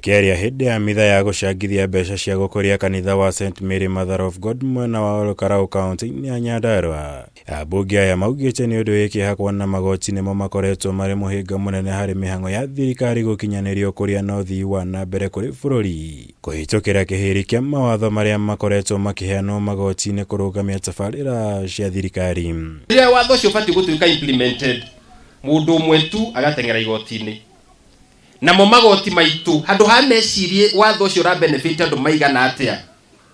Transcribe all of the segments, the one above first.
Akĩaria hĩndĩ ya mitha ya gũcangithia mbeca cia gũkũria kanitha wa St Mary Mother of God mwena wa Olkalau kaunti-inĩ ya Nyandarua, ambunge aya maugĩte nĩ ũndũ wĩ kĩeha kuona magoti nĩmo makoretwo marĩ mũhĩnga mũnene harĩ mĩhang'o ya thirikari gũkinyanĩria ũkũria na ũthii wa na mbere kũrĩ bũrũri kũhĩtũkĩra kĩhĩri kĩa mawatho marĩa makoretwo makĩheanwo magoti-inĩ kũrũgamia tabarĩra cia thirikari. Rĩrĩa watho ũcio ũbatiĩ gũtuĩka implemented, mũndũ ũmwe tu agateng'era igoti-inĩ. Namo magoti maitũ, handũ ha mecirie watho ũcio ũra benefit andũ maigana atĩa,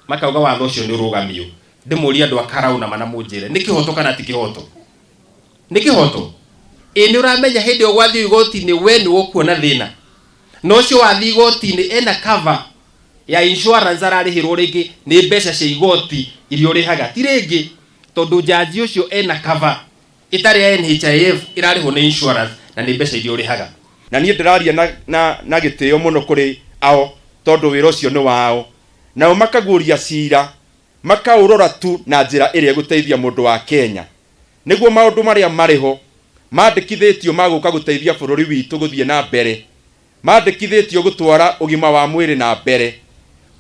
makauga watho ũcio nĩ ũrũgamio. Ndĩmũrie andũ a Karau na ma na mũnjĩre, nĩ kĩhoto kana ti kĩhoto? Nĩ kĩhoto? Ĩ nĩ ũramenya hĩndĩ ĩyo gwathiĩ igoti-inĩ we nĩwe ũkuona thĩna? Na ũcio wathiĩ igoti-inĩ ena cover ya insurance ararĩhĩrwo rĩngĩ nĩ mbeca cia igoti iria ũrĩhaga. Ti rĩngĩ tondũ njanji ũcio ena cover ĩtarĩ ya NHIF ĩrarĩhwo nĩ insurance na nĩ mbeca iria ũrĩhaga. Na niĩ ndĩraria na, na, na gĩtĩo mũno kũrĩ ao tondũ wĩra ũcio nĩ wao. Nao makaguũria cira, makaũrora tu na njĩra ĩrĩa ĩgũteithia mũndũ wa Kenya. Nĩguo maũndũ marĩa marĩ ho mandĩkithĩtio ma gũka gũteithia bũrũri witũ gũthiĩ na mbere, mandĩkithĩtio gũtwara ũgima wa mwĩrĩ na mbere,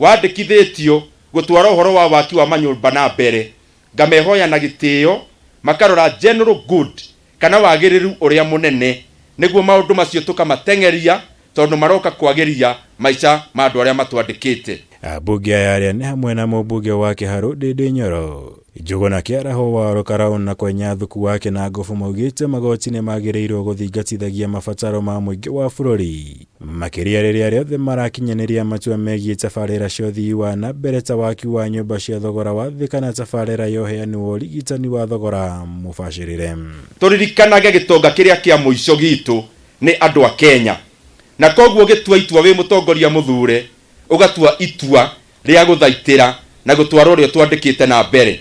wandĩkithĩtio gũtwara ũhoro wa waki wa manyũmba na mbere, ngamehoya na gĩtĩo makarora general good kana wagĩrĩru ũrĩa mũnene nĩguo maũndũ macio tũkamateng'eria tondũ maroka kwagĩria maica ma andũ arĩa matwandĩkĩte. Ambunge aya arĩa nĩ hamwe na mũmbunge wa Kĩharũ Ndĩndĩ Nyoro, Njũgũna Kĩaraho wa Olkalau na Kwenya Thuku wa Kĩnangobu maugĩte magoti nĩ magĩrĩirwo gũthingatithagia mabataro ma mũingĩ wa bũrũri makĩria rĩrĩa rĩothe marakinyanĩria matua megiĩ tabarĩra cia ũthii wa na mbere ta waki wa nyũmba cia thogora wa thĩ kana tabarĩra ya ũheani wa ũrigitani wa thogora mũbacĩrĩre. Tũririkanage gĩtonga kĩrĩa kĩa mũico gitũ nĩ andũ a Kenya. Na koguo ũgĩtua itua wĩ mũtongoria mũthure, ũgatua itua rĩa gũthaitĩra na gũtwara ũrĩa ũtwandĩkĩte na mbere.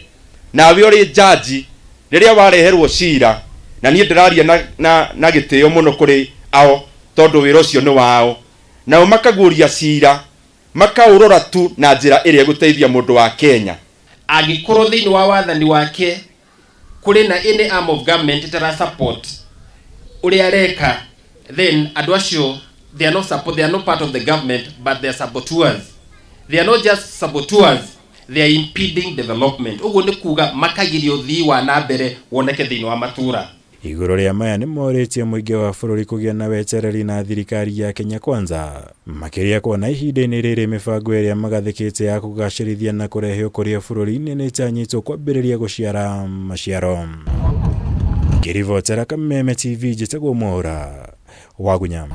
Nawe ũrĩ njanji, rĩrĩa wareherwo cira, na niĩ ndĩraria na, na, na gĩtĩo mũno kũrĩ ao tondũ wĩra ũcio nĩ wao, nao makaguũria cira, makaũrora tu na njĩra ĩrĩa ĩgũteithia mũndũ wa Kenya. Angĩkorwo thĩinĩ wa wathani wake kũrĩ na any arm of government ĩtara support ũrĩa areka, then andũ acio they are not support, they are not part of the government but they are saboteurs. They are not just saboteurs, they are impeding development. Ũguo nĩ kuga makagiria ũthii wa na mbere woneke thĩinĩ wa matũra. Igũrũ rĩa maya nĩ morĩtie mũingĩ wa bũrũri kũgĩa na wetereri na thirikari ya Kenya Kwanza, makĩria kuona ihinda-inĩ rĩrĩ mĩbango ĩrĩa magathĩkĩte ya kũgacĩrithia na kũrehe ũkũria bũrũri-inĩ nĩ ĩtanyĩtwo kwambĩrĩria gũciara maciaro. Ngĩribotera Kameme TV njĩtagwo Mwaũra Wagunya.